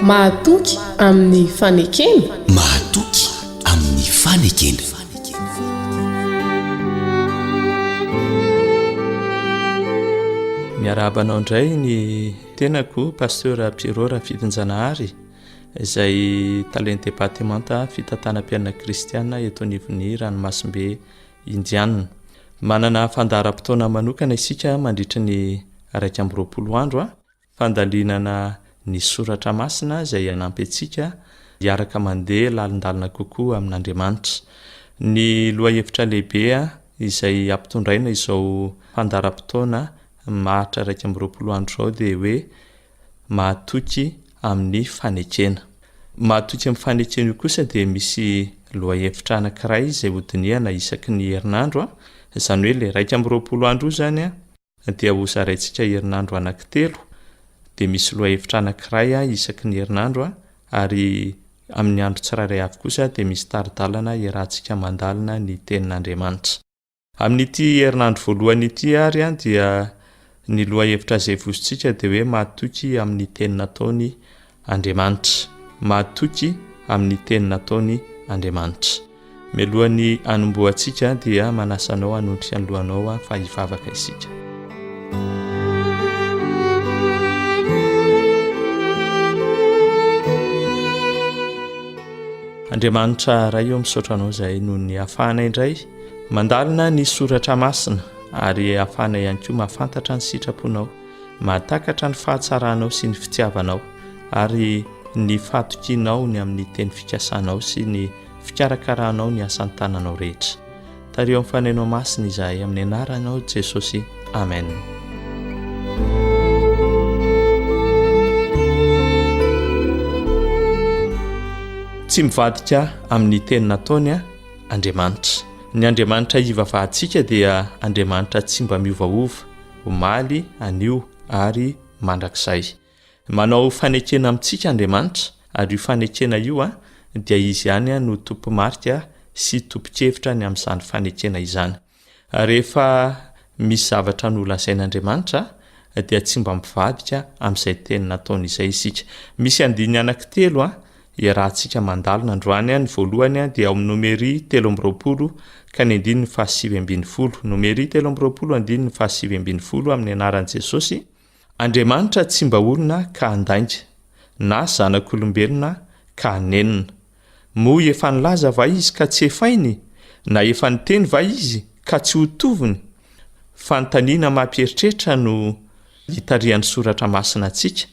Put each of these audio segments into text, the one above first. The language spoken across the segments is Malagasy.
Mahatoky amin'ny fanekena. Mahatoky amin'ny fanekena. Miarahaba anao indray ny tenako Pasteur Pierrot Rafidinjanahary izay talen'ny departemanta fitantanam-piainana kristiana eto anivon'ny ranomasimbe Indiana. Manana fandaharam-potoana manokana isika mandritry ny 21 andro fandalinana ny soratra masina izay hanampy antsika hiaraka mandeha lalindalina kokoa amin'Andriamanitra. Ny lohahevitra lehibe izay ampitondraina izao fandaharam-potoana maharitra 21 andro izao dia hoe Mahatoky amin'ny fanekena. Mahatoky amin'ny fanekena io kosa dia misy lohahevitra anankiray izay hodinihana isaky ny herinandro, izany hoe ilay 21 andro io izany dia hozaraintsika herinandro anankitelo, dia misy lohahevitra anankiray isaky ny herinandro ary amin'ny andro tsirairay avy kosa dia misy tari-dalana iarahantsika mandalina ny tenin'Andriamanitra. Amin'ity herinandro voalohany ity ary dia ny lohahevitra izay vozontsika dia hoe mahatoky amin'ny teny nataony Andriamanitra. Mahatoky amin'ny teny nataony Andriamanitra. Mialohan'ny hanombohantsika dia manasa anao hanondrika ny lohanao fa hivavaka isika. Andriamanitra Ray ô misaotra anao izahay noho ny hafahana indray mandalina ny soratra masina ary hafahana ihany koa mahafantatra ny sitraponao, mahatakatra ny fahatsaranao sy ny fitiavanao ary ny fahatokianao ny amin'ny teny fikasanao sy ny fikarakaranao ny asan-tananao rehetra. Tariho amin'ny Fanahinao Masina izahay amin'ny anaranao Jesosy. Amen. Tsy mivadika amin'ny teny nataony Andriamanitra. Ny Andriamanitra hivavahantsika dia Andriamanitra tsy mba miovaova, omaly, anio ary mandrakizay. Manao fanekena amintsika Andriamanitra, ary io fanekena io dia Izy ihany no tompo-marika sy tompon-kevitra ny amin'izany fanekena izany. Rehefa misy zavatra nolazain'Andriamanitra dia tsy mba mivadika amin'izay teny nataony izay isika. Misy andininy anankitelo iarahantsika mandalina androany. Ny voalohany dia ao amin'ny Nomery 23 ka ny andininy fahasivy ambin'ny folo. Nomery 23 andininy fahasivy ambin'ny folo amin'ny anaran'i Jesosy. Andriamanitra tsy mba olona ka handainga, na zanak'olombelona ka hanenina. Moa efa nilaza va Izy ka tsy hefainy? Na efa niteny va Izy ka tsy ho toviny? Fanontaniana mampieritreritra no itarihan'ny Soratra Masina antsika.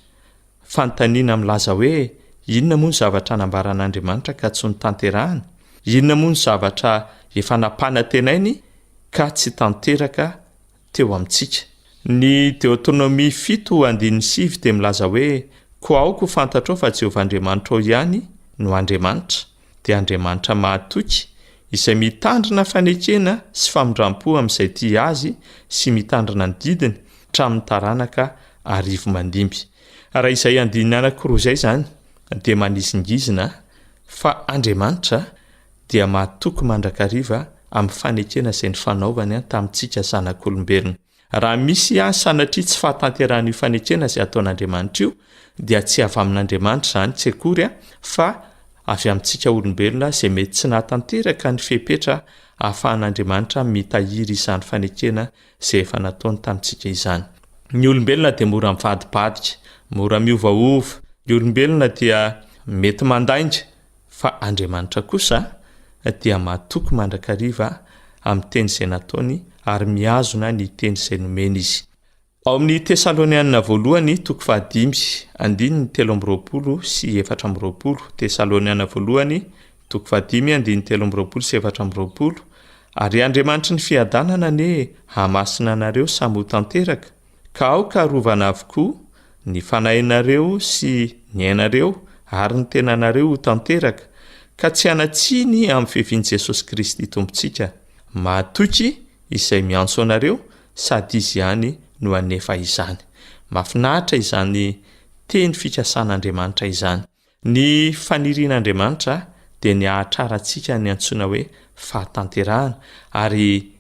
Fanontaniana milaza hoe, Inona moa no zavatra nambaran'Andriamanitra ka tsy notanterahiny? Inona moa no zavatra efa nampanantenainy ka tsy tanteraka teo amintsika. Ny Deoteronomia fito andininy sivy dia milaza hoe, Koa aoka ho fantatrao fa Jehovah Andriamanitrao ihany no Andriamanitra, dia Andriamanitra mahatoky, izay mitandrina fanekena sy famindram-po amin'izay tia Azy sy mitandrina ny didiny hatramin'ny taranaka arivomandimby. Raha izay andininy anankiroa izay izany dia manizingizina fa Andriamanitra dia mahatoky mandrakariva amin'ny fanekena izay nifanaovany tamintsika zanak'olombelona. Raha misy sanatria tsy fahatanterahan'io fanekena izay ataon'Andriamanitra io, dia tsy avy amin'Andriamanitra izany tsy akory fa avy amintsika olombelona izay mety tsy nahatanteraka ny fepetra ahafahan'Andriamanitra mitahiry izany fanekena izay efa nataony tamintsika izany. Ny olombelona dia mora mivadibadika, mora miovaova, ny olombelona dia mety mandainga, Fa Andriamanitra kosa dia matoky mandrakariva amin'ny teny izay nataony ary mihazona ny teny izay nomeny izy. Ao amin'ny Tesalonianina voalohany toko fahadimy andininy 23 sy 24, Tesaloniana voalohany toko fahadimy andininy 23 sy 24, Ary Andriamanitry ny fiadanana anie hahamasina anareo samy ho tanteraka, Ka aoka harovana avokoa ny fanahinareo sy ny ainareo ary ny tenanareo ho tanteraka, ka tsy hanan-tsiny amin'ny fiavian'i Jesosy Kristy Tompontsika. Mahatoky izay miantso anareo, sady Izy ihany no hanefa izany. Mahafinaritra izany teny fikasan'Andriamanitra izany. Ny fanirian'Andriamanitra dia ny hahatrarantsika ny antsoina hoe fahatanterahana, ary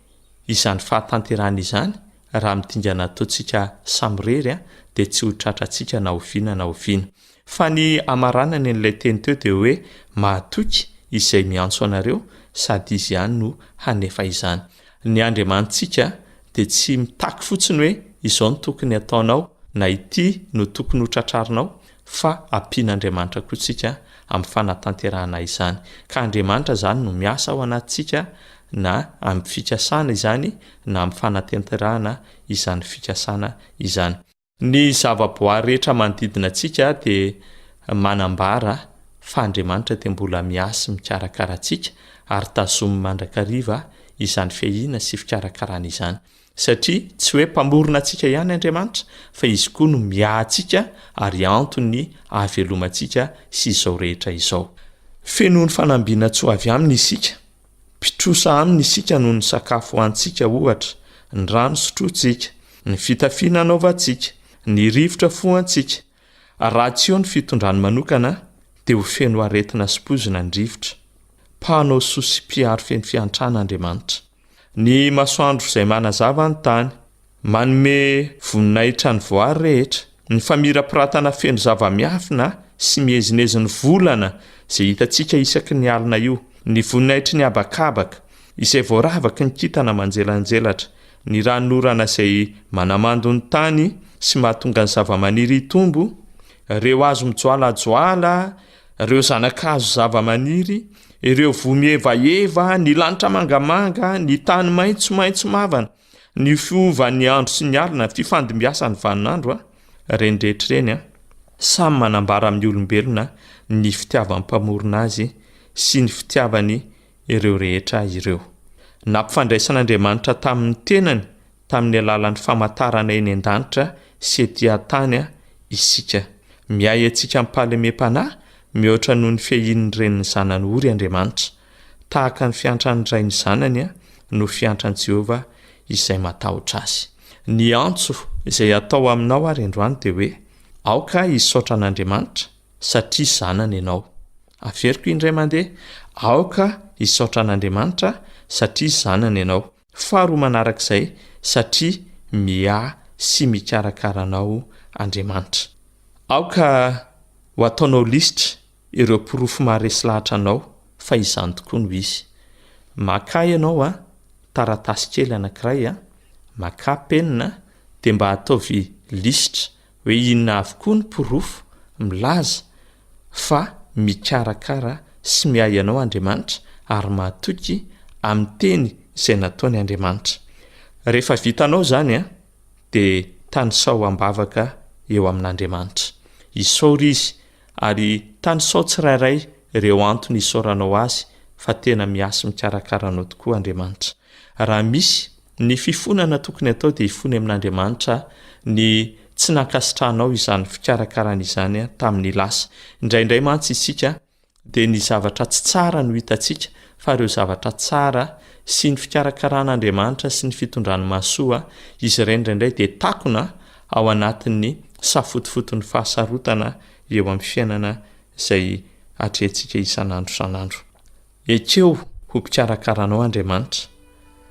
izany fahatanterahana izany, raha amin'ny dingana ataontsika samirery, dia tsy ho tratrantsika na oviana na oviana. Fa ny hamaranany an'ilay teny teo dia hoe mahatoky izay miantso anareo sady izy ihany no hanefa izany. Ny Andriamanitsika dia tsy mitaky fotsiny hoe izao no tokony hataonao na ity no tokony ho tratrarinao fa ampian'Andriamanitra koa tsika amin'ny fanatanterahana izany. Ka Andriamanitra izany no miasa ao anatintsika na amin'ny fikasana izany na amin'ny fanatanterahana izany fikasana izany. Ny zavaboary rehetra manodidina antsika dia manambara fa Andriamanitra dia mbola miahy sy mikarakara antsika ary tazominy mandrakariva izany fiahiana sy fikarakarana izany. Satria tsy hoe Mpamorona antsika ihany Andriamanitra fa Izy koa no miahy antsika ary antony ahavelomantsika sy izao rehetra izao. Fenoin'ny fanambinantsoa avy Aminy isika. Mpitrosa aminy isika noho ny sakafo hohanintsika, ohatra, ny rano sotrointsika, ny fitafiana anaovantsika, ny rivotra fohantsika. Raha tsy eo ny fitondrany manokana, dia ho feno aretina sy poizina ny rivotra. Mpanao soa sy mpiaro feno fiantrana Andriamanitra. Ny masoandro izay manazava ny tany. Manome voninahitra ny voary rehetra. Ny famirapiratana feno zava-miafina sy miezineziny volana izay hitantsika isaky ny alina io. Ny voninahitry ny habakabaka, izay voaravaky ny kintana manjelanjelatra. Ny ranonorana izay manamando ny tany sy mahatonga ny zavamaniry hitombo. Ireo hazo mijoalajoala, ireo zana-kazo zavamaniry, ireo voa mihevaheva, ny lanitra mangamanga, ny tany maitsomaitso mavana. Ny fiovan'ny andro sy ny alina, ny fifandimbiasan'ny vaninandro, ireny rehetra ireny, samy manambara amin'ny olombelona ny fitiavan'ny Mpamorona azy sy ny fitiavany ireo rehetra ireo. Nampifandraisan'Andriamanitra tamin'ny tenany tamin'ny alalan'ny famantarana eny an-danitra sy ety an-tany isika. Miahy antsika amim-pahalemem-panahy mihoatra noho ny fiahian'ny renin'ny zanany ory Andriamanitra. Tahaka ny fiantran'ny ray ny zanany no fiantran'i Jehovah izay matahotra azy. Ny antso izay atao aminao ary androany dia hoe, Aoka hisaotra an'Andriamanitra satria zanany ianao. Averiko indray mandeha, aoka hisaotra an'Andriamanitra satria zanany ianao. Faharoa manarak'izay, satria miahy sy mikarakara anao Andriamanitra. Aoka ho ataonao lisitra ireo porofo maharesy lahatra anao fa izany tokoa no izy. Makà ianao a, taratasy kely anankiray a, makà penina dia mba ataovy lisitra hoe inona avy koa ny porofo milaza fa mikarakara sy miahy anao Andriamanitra ary mahatoky amin'ny teny izay nataony Andriamanitra. Rehefa vitanao izany a, dia tanisao am-bavaka eo amin'Andriamanitra. Isaory Izy Ary tanisao tsirairay ireo antony isaoranao Azy fa tena miahy sy mikarakara anao tokoa Andriamanitra. Raha misy ny fifonana tokony atao dia hifona amin'Andriamanitra ny tsy nankasitrahanao izany fikarakarana izany tamin'ny lasa. Indraindray mantsy isika dia ny zavatra tsy tsara no hitantsika fa ireo zavatra tsara sy ny fikarakaran'Andriamanitra sy ny fitondrany mahasoa izy ireny indraindray dia takona ao anatin'ny safotofoton'ny fahasarotana eo amin'ny fiainana izay atrehintsika isan'andro isan'andro. Ekeo ho mpikarakara anao Andriamanitra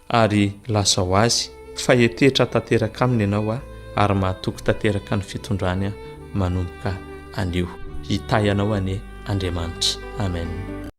ary lazao azy fa hetetra tanteraka aminy ianao ary mahatoky tanteraka ny fitondrany manomboka anio. Hitahy anao anie Andriamanitra. Amen.